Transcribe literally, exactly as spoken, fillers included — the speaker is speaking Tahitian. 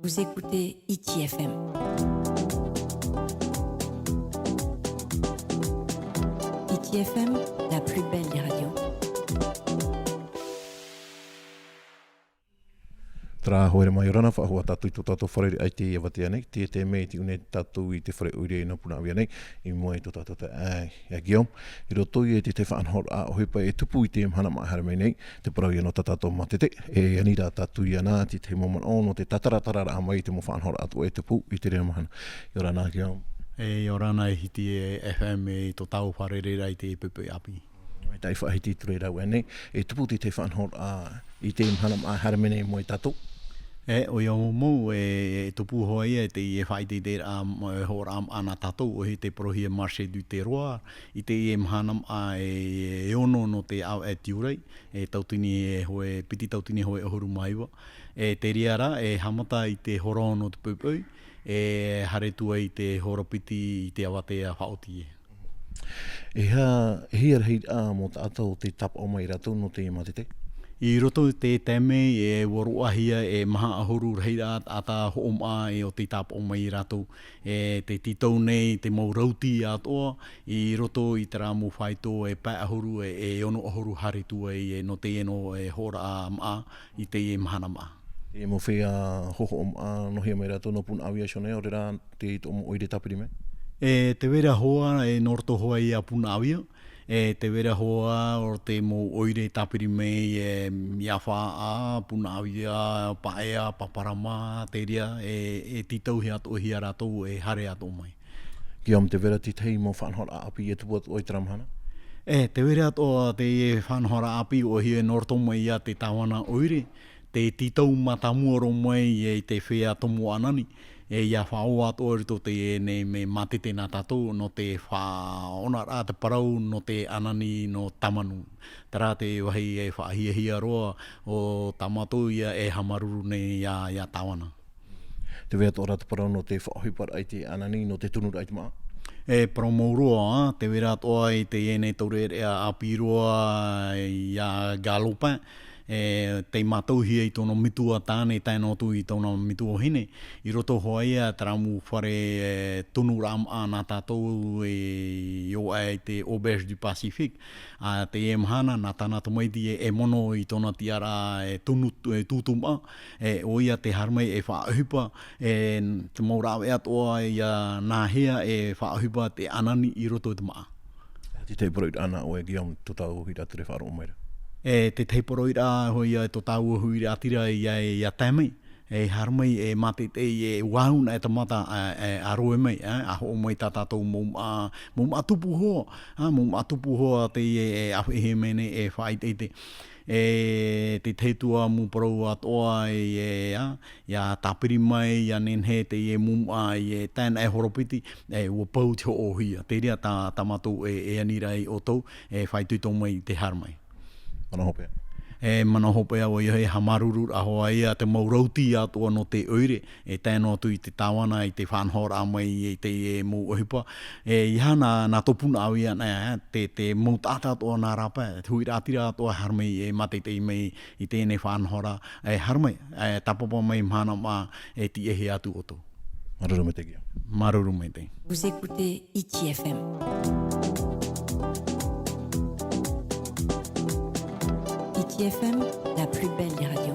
Vous écoutez Hiti F M. Hiti F M, la plus belle des radios. Terā, haere mai, ʻia ora na, faʻahou tātou i tō tātou fare ʻaita i Avatea nei, te, te mea i tiʻu nei tātou i te fare ʻoire nō Punaʻauia nei, i mua i tō tātou taeaʻe, ʻo Guillaume, i roto i te, te faʻanahoraʻa ʻohipa e tupu i te mahana maha haere mai nei, te parau ïa nō tā tātou mātete, e ani rā tātou ïa nā, te, te mau manaʻo nō te tātarataraʻa mai i te mau faʻanahoraʻa atoʻa e tupu i teie mahana. ʻIa ora na, Guillaume. E, ʻia ora na, e Hiti F M, e tō tāua fārereiraʻa i te poʻipoʻi ʻāpī. Mai tā i faʻahiti atu ra i rāveʻa nei, e tupu te, te faʻanahoraʻa i te mahana maha haere mai nei mai tātou. E, ʻoia mau, e, e tupu hoʻi ïa, e te, e faʻaʻiteʻiteraʻa, e, hōroʻaraʻa maha nā tātou, ʻoia hoʻi te parauhia marché du terroir, i te, e mahana maha, e, e ono nō te ʻāvaʻe Tiurai, e tauatini e hōʻē, piti tauatini e hōʻē ʻahuru mā iva. E te reira rā, e haʻamata i te hora ono te poʻipoʻi, e haere atu ai i te hora piti i te avatea faʻaoti ē. E aha, e hia rahiraʻa mau taʻata ʻo tē tāpaʻo mai ia rātou nō te mātete? I roto i te taime, e ʻua roaʻahia e maha ʻahuru rahiraʻa taʻata hoʻomaʻa ē ʻo tē tāpaʻo mai ia rātou. E tē tītau nei te mau rauti atoʻa i roto i terā mau faito e pae ʻahuru e, e ono ʻahuru haere atu ai, e nō teie nō e hōroʻaraʻa maha i teie mahana maha. E mau feiā hoʻomaʻa, nō hea mai rātou? Nō Punaʻauia iho nei, ʻaore rā te, tō mau ʻoire tāpiri mai? E tē vai ra hoʻi, e nō roto hoʻi ia Punaʻauia, e tē vai ra hoʻi ʻo te mau ʻoire tāpiri mai, e Miafaʻa, Punaʻauia, Paea, Paparama, te reira, e, e tītauhia atoʻa hia rātou e haere atoʻa mai. Guillaume, tē vai ra te tahi mau faʻanahoraʻa ʻāpī e tupu atoʻa i terā mahana? E, tē vai ra atoʻa te faʻanahoraʻa ʻāpī ʻoia hoʻi nō roto mai ia te tāvana ʻoire, tē tītau mātāmua roa mai i te feiā tomo ʻanani, e ʻia faʻaō atoʻa i roto i teie nei mea mātete nā tātou, nō te faʻaonaraʻa te parau nō te ʻanani nō Tamanu. Terā te vāhi e faʻahiahia roa ʻo tā mātou ïa e haʻamāuruuru nei ia, ia tāvana. Tē vai atoʻa ra te parau nō te faʻaʻohiparaʻa i te ʻanani nō te tunuraʻa i te māʻa? E parau mau roa, tē vai ra atoʻa i teie nei taureʻareʻa ʻāpī roa ia Galopin, e tei mātauhia i tōna metua tāne, tae noa atu i tōna metua vahine, i roto hoʻi ia terā mau fare, e, tunuraʻa maʻa nā tātou i, i ʻō aʻe i te Auberge du Pacifique, a, teie mahana, nā tāna tamaiti e, e mono i tōna tiʻaraʻa, e tunu, e tūtū maʻa, e, ʻoia tē haere mai e faʻaʻohipa, e, te mau rāveʻa atoʻa ia nā hea e faʻaʻohipa te ʻanani i roto i te māʻa. Te tahi poroʻi ra nā ʻoe, Guillaume, tō tāua huiraʻatira e faʻaroʻo mai ra. E, te tahi poroʻi ra hoʻi ia tō tāua huiraʻatira ia, ia tae mai. E haere mai e mātete e vāuna e tamata, e, e, a roe mai, e, a hoʻo mai tā tātou mau māʻa, mau māʻa tupu hoʻi, a, mau māʻa tupu hoʻi teie e, e, a, e, mea nei e faʻaʻiteʻite. E te tahi atu mau parau atoʻa e, e, a, ʻia tāpiri mai, ʻia nehenehe teie mau māʻa e tae noa e hora piti, e, ʻua pau te hoʻohia. Te reira tā, tā mātou e, e ani ra ia ʻoutou, e faʻaitoito mai i te haere mai. Manaʻo hopeʻa. E manaʻo hopeʻa, ʻoia hoʻi e haʻamāuruuru ra hoʻi ia te mau rauti atoʻa nō te ʻoire, e tae noa atu i te tāvana, i te faʻanahoraʻa mai i teie mau ʻohipa. E, ʻeiaha nā, nā tō Punaʻauia nei, e, te, te mau taʻata atoʻa nā rāpae, te huiraʻatira atoʻa haere mai e mātete mai i teie nei faʻanahoraʻa, e haere mai, e tāpapa mai mahana maʻa, e tiʻahia atu ʻoutou. Māuruuru maitaʻi. Māuruuru maitaʻi. Vous écoutez Hiti F M. Hiti F M, la plus belle des radios.